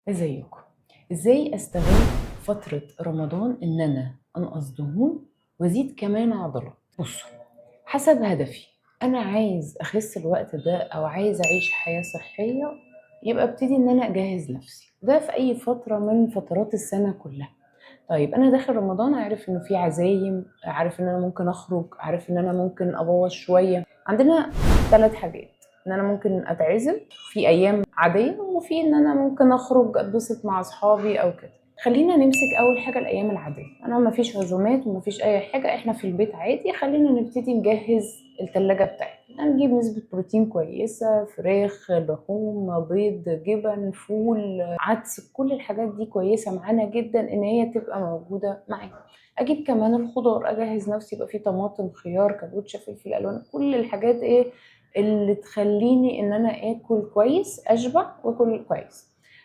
ازيكم؟ ازاي استغل فترة رمضان ان انا انقص دهون وازيد كمان عضلات؟ بصوا، حسب هدفي، انا عايز اخس الوقت ده او عايز اعيش حياة صحية، يبقى ابتدي ان انا اجهز نفسي ده في اي فترة من فترات السنة كلها. طيب انا داخل رمضان، عارف انه في عزايم، عارف ان انا ممكن اخرج، عارف ان انا ممكن ابوظ شوية. عندنا 3 حاجات: ان انا ممكن اتعزم في ايام عادية، وفي ان انا ممكن اخرج اتبسط مع اصحابي او كده. خلينا نمسك اول حاجة الايام العادية. انا ما فيش عزومات وما فيش اي حاجة، احنا في البيت عادي. خلينا نبتدي نجهز التلاجة بتاعتنا، نجيب نسبة بروتين كويسة، فراخ، لحوم، بيض، جبن، فول، عدس، كل الحاجات دي كويسة معانا جدا ان هي تبقى موجودة معانا. اجيب كمان الخضار، اجهز نفسي يبقى فيه طماطم، خيار، كابوتشا، فلفل الوان، كل الحاجات ايه اللي تخليني ان انا اكل كويس، اشبع واكل كويس.